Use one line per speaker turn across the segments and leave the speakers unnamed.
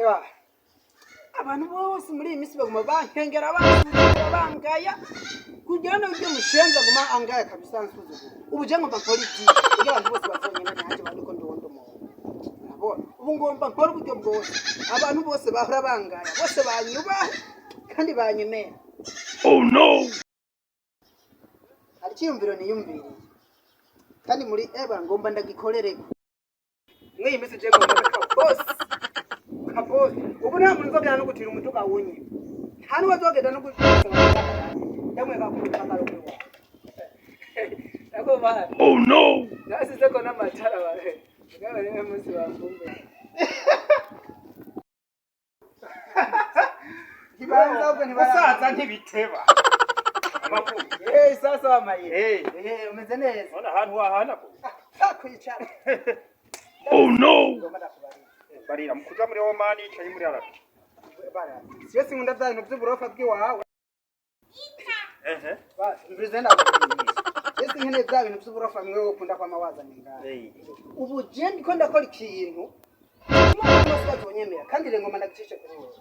Ewa, abantu bose muri iyi minsi baguma bankengera, bansuzugura, bangaya, kugira ngo ibyo mushenza aguma angaya kabisa, nsuzugura. Ubu je ngomba nkora ibyiza kugira abantu bose bazonyene nanjye babone ko ndi uwundi muntu. Urabona, ubu ngomba nkora uburyo bwose abantu bose bahora bangaya bose banyubaha kandi banyemera.
Oh no!
Hari icyiyumviro niyumviriye kandi muri eba ngomba ndagikorereko muri iyi minsi. Je ngomba kabosi kabosi. Ubu nta muntu nzogenda no gutira umuduga wunye, nta n'uwo azogenda no gusaba ndamweka ko urupanga rwiwawe.
Ndakubara.
Oh no!
Nasizeko n'amatara bare. Mugabo niwe munsi bamvumbuye.
Ntibanza ahubwo ntibaraza.
Gusaza ntibiteba. Amakuru.
Eh, sasa wamayira.
Eh.
Eh, umeze neza.
None ahantu wahana ko.
Ah, kwicara.
Oh no!
Ngomba ndakubarira.
Barira mukuja muri Oman yicaye muri Arabi.
Bara. Siyo sinkunda bya bintu by'uburofa bw'iwawe.
Ehe.
Basi, ndakubwira. Siyo sinkeneye bya bintu by'uburofa mwe ukunda kwama wazana ingara.
Eh.
Ubu je ndiko ndakora ikintu. Umwana wese bazonyemera kandi rero ngomba ndagicishe kuri wowe.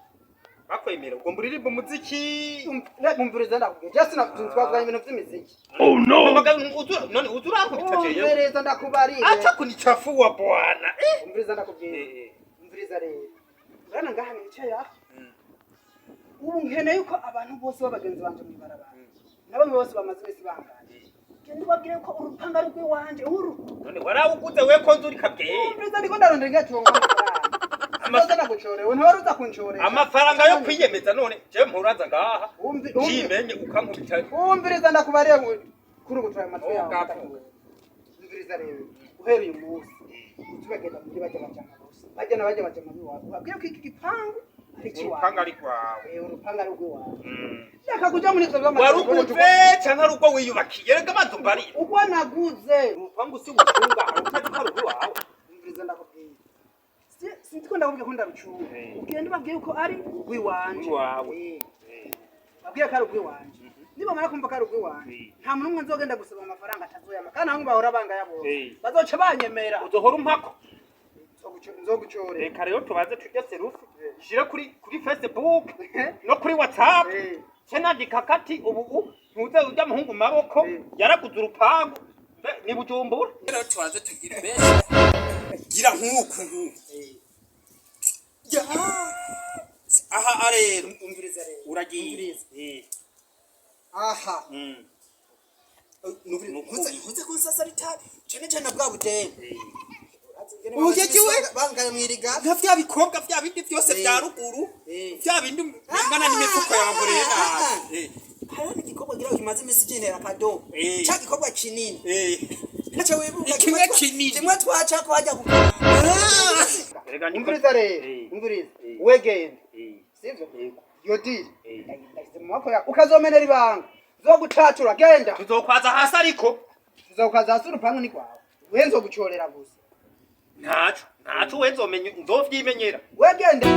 Bakwemera ugomba uririmba umuziki.
Umviriza ndakubwira. Je sina twavuganye ibintu by'imiziki.
Oh no!
None uzurankubita jewe.
Umviriza ndakubarira.
Acha kunichafua bwana. Eh.
Umviriza ndakubwira.
Eh.
Umviriza rero. Urabona ngaha nicaye aha. Ubu nkeneye yuko abantu bose b'abagenzi banje mw'ibarabara na bamwe bose bamaze iminsi banganye, genda ubabwire ko urupanga ari rw'iwanje uru.
None warawuguze we ko nzuri kabye.
Umviriza, ndiko ndarondera ingatunga amafaranga. Uzoza nagucorewe, ntiwari uza kuncorera.
Amafaranga yo kwiyemeza none je mpuraza ngaha.
Umvi-
Kimenye ukankubita.
Umviriza ndakubariye ngo kuri ubu turaye amatwi yawe.
Ugapfa.
Umviriza rero, uhereye umunsi utubagenda muri bajya bajama bose, bajya na bajya bajama biwawe, ubabwire ko iki gipangu ari ikiwawe.
Urupanga ari rwawe.
Eh, urupanga ari urw'iwawe. Reka kuja muri ivyo vy'amategeko.
Waruguze canke ari urwo wiyubakiye? Rega banza umbarire.
Uko naguze.
Urupangu si ubutunga hari utazi ko ari urwawe.
Umviriza ndakubwira. Sinzi ko ndakubwiye ko ndarucunga.
Eh.
Ugenda ubabwiye ko ari urw'iwanje.
Urwawe.
Eh, babwiye ko ari urw'iwanje. Nibamara kumva ko ari urw'iwanje,
Eh.
nta muntu umwe nzogenda gusaba amafaranga atazoyama, kandi hamwe bahora bangaya bose
Eh.
bazoca banyemera.
Uzohora umpako.
Nzogucorera.
Reka rero tubanze turye selfie shire kuri Facebook no kuri WhatsApp.
Eh.
Ce nandika kati ubu ntuze urya muhungu mu maboko.
Eh.
Yaraguze urupangu. Mbe, ni Bujumbura.
Rero tubanze tugire benshi gira nk'uku nk'uku. Ya. Aha rero
Umviriza rero.
Uragiye.
Umviriza.
Eh.
Aha.
Nukubi.
Ntuze kunsasa itabi cyane cyane bwa budeni.
Ugekiwe bangaye mwiriga.
Nka vya bikobwa vya bindi byose
Eh.
vya ruguru.
Eh.
Vya bindi bingana n'imifuko yawe rero.
Ah.
Eh.
Hariho n'igikorwa gira kimaze iminsi kinera akadobo.
Eh.
Ca gikorwa kinini.
Eh.
Naco wibuka?
Kimwe kinini.
Kimwe twaca ko hajya
Erega niko.
Umviriza rero.
Eh.
Umviriza.
Eh.
Wegenda.
Eh.
Sivyo?
Yego.
Iyo deal.
Eh.
Ndashyize mu maboko yawe. Ukazomenera ibanga. Zogucatura genda.
Tuzokwaza hasi ariko.
Tuzokaza hasi, urupangu ni kwawe. We nzogucorera gusa.
Ntaco ntaco, we nzomenya, nzovyimenyera.
Wegenda.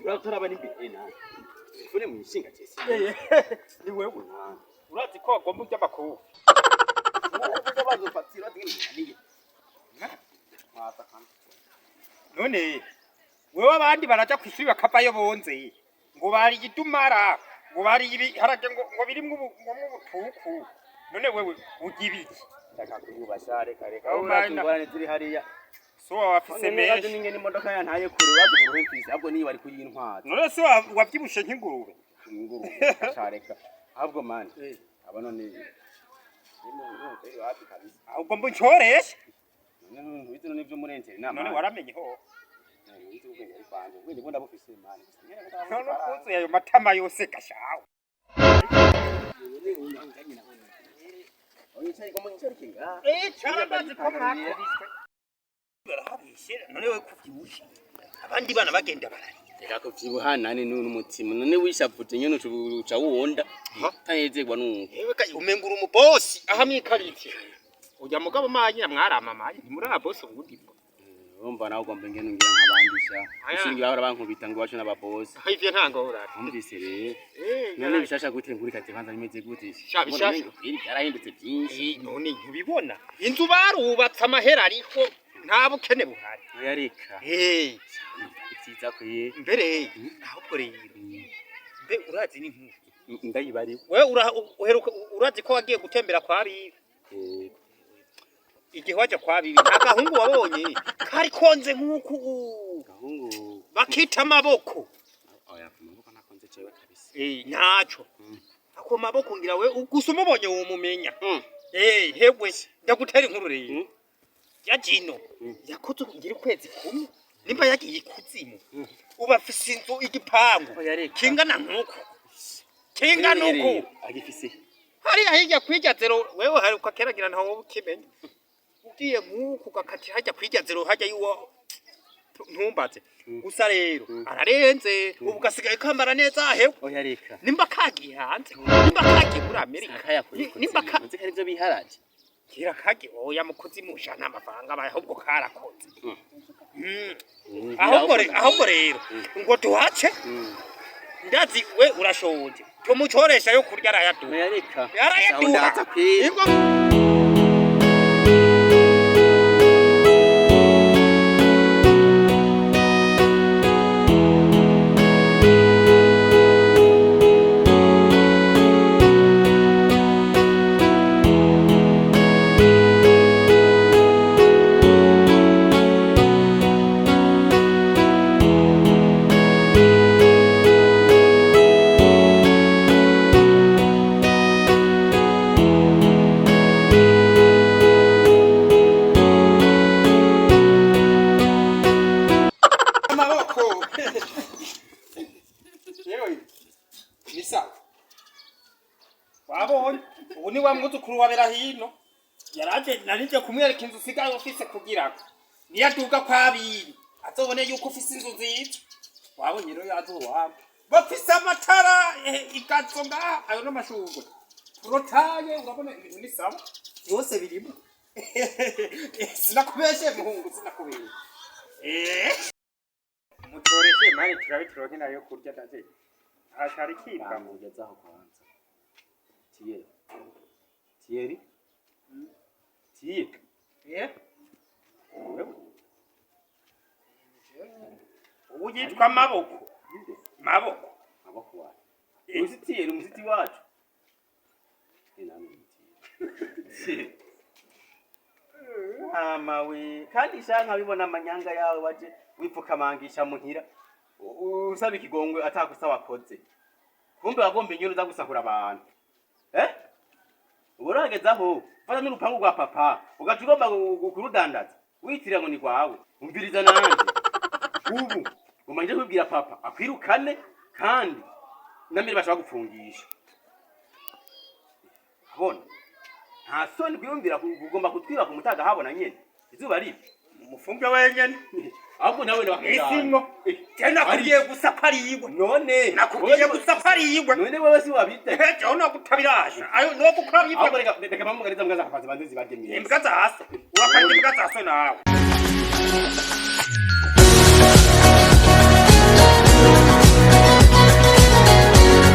Urataraba n'imbere nawe telefone mu ishinga cyese.
Ni wewe urazi ko wagomba urya amakuru.
Bazofatira baziye.
None wewe abandi baraja kw'ishuri bakavayo bonze ngo bari idumara, ngo bari ibiharage, ngo birimwo ngo ubutuku. None wewe urya ibiki?
Ndaka kuyubasha, reka reka.
Oh,
Urazi
mana.
ingorane ziri hariya.
So wafise
None urazi
menshi.
n'ingene imodoka yantaye kure, urazi uburuhe mfise, ahubwo niyo bari kuyintwaza.
None se wavyibushe nk'ingurube?
Ingurube reka. Ahubwo mani aba none wapi kabisa.
Ahubwo mba uncoreshe.
None ntubizi none ivyo murenteri nama.
None waramenye ho?
Ntubizi ubwenge ari kwanje, ubwenge bwo ndabufise mani.
None wuzuye ayo matama yose gashawe. Eh, carabazi ko mwakubiswe barahabeshe. None we kuvyibushe abandi bana bagenda bararira.
Reka kuvyibuha nani n'umutima none wishavuje nyene uca wonda utanezerwa nuko.
Ewe ka umenga uri umubosi aha mwikaritsiye. Urya mugabo manyira mwaramamaye, ntimuri ababosi ubundi bwo.
Urumva nawe ugomba ingene ngira nk'abandisha.
Aya.
Ishingi bahora bankubita ngo iwacu n'ababosi.
Ivyo nta ngorane.
Wumvise rero.
Eh,
None bishasha gute nkurikaze kwanza bimeze gute?
Sha, bishasha.
Mbona umengo byarahindutse byinshi.
Eh, none ntubibona inzu barubatse amahera ariko nta bukene buhari.
Oya reka.
Eh,
Ivyiza kwiye.
mbere ahubwo rero mbe urazi n'inkuru
Ndayibariwe.
we uheruka urazi ko wagiye gutembera kwa bibi
Yego.
igihe waja kwa bibi nta gahungu wabonye kari konze nk'uku
Gahungu.
bakita amaboko.
Oya kumaboko nakonze jewe kabisa.
Eh, ntaco ako maboko ngira we gusa umubonye womumenya.
Mm.
Eh, hewe ndagutera inkuru rero
Mm.
ya jino
Mm.
yakoze ngira ukwezi kumwe nimba yagiye ikuzimu ubu afise inzu igipangu
Oya reka.
kingana nkuku kingana uku
Agifise.
Hariya hirya kwirya zero wewe hari ukakeragira ntawe ukimenya ugiye nk'uku gakati hajya kwirya zero hajya yuwo ntumbaze gusa rero ararenze ubu gasigaye kambara neza hewe.
Oya reka.
Nimba kagiye hanze nimba kagiye muri Amerika
Akayakuye.
nimba ka
Nzi ko arivyo biharaje.
kira kagiye oya mukuzimu sha nta mafaranga abaye ahubwo karakoze.
Mm.
Ahubwo rero ngo tuhace ndazi we urashonje tumucoresha yo kurya arayaduha.
Oya reka.
Arayaduha.
Ndaza kwiye.
Ingo.
Amaboko yewe ni sawa.
Wabonye ubu ni wa mwuzukuru wa Berahino yaraje narije kumwereka inzu usigaye ufise kugira ngo niyaduga kwa bibi azobone yuko ufise inzu nziza. Wabonye rero yazowama bafise amatara igazo ngaha ayo n'amashurwe porotaye urabona ibintu ni sawa byose birimo. Sinakubeshe muhungu sinakubeshe. Eh, mutoreshe mari turabe turonke nayo kurya ndaje hashari kibwa.
Bamugezaho kwanza. Thierry. Thierry. Thierry.
Eh? Ubu yitwa Maboko. Maboko.
Maboko wacu. Uzi Thierry umuziti wacu. Ni Thierry. Mama we kandi sha nkabibona amanyanga yawe waje wipfukamangisha muhira usaba ikigongwe atakosa wakoze kumbe wagomba inyoni uza gusahura abantu eh uragezaho fata n'urupangu rwa papa ugaca ugomba kurudandaza witirira ngo ni rwawe. Umviriza nanje ubu umanje kubibwira papa akwirukane kandi namire bashaka gupfungisha abona nta soni kwiyumvira ugomba kutwiba ku mutaga habona nyene izuba riva.
Umufunge wenyene.
Ahubwo nawe
Isimwo. Je nakubwiye gusa ko ari iwe.
None
Nakubwiye gusa ko ari iwe.
None wewe si wabite.
Ejo no kutabirasha. Ayo no gukora
Ahubwo
ibyo.
reka bamugariza mbwa zakapazi banze zibarye mwiza.
Imbwa zase. Urakarya imbwa zase nawe.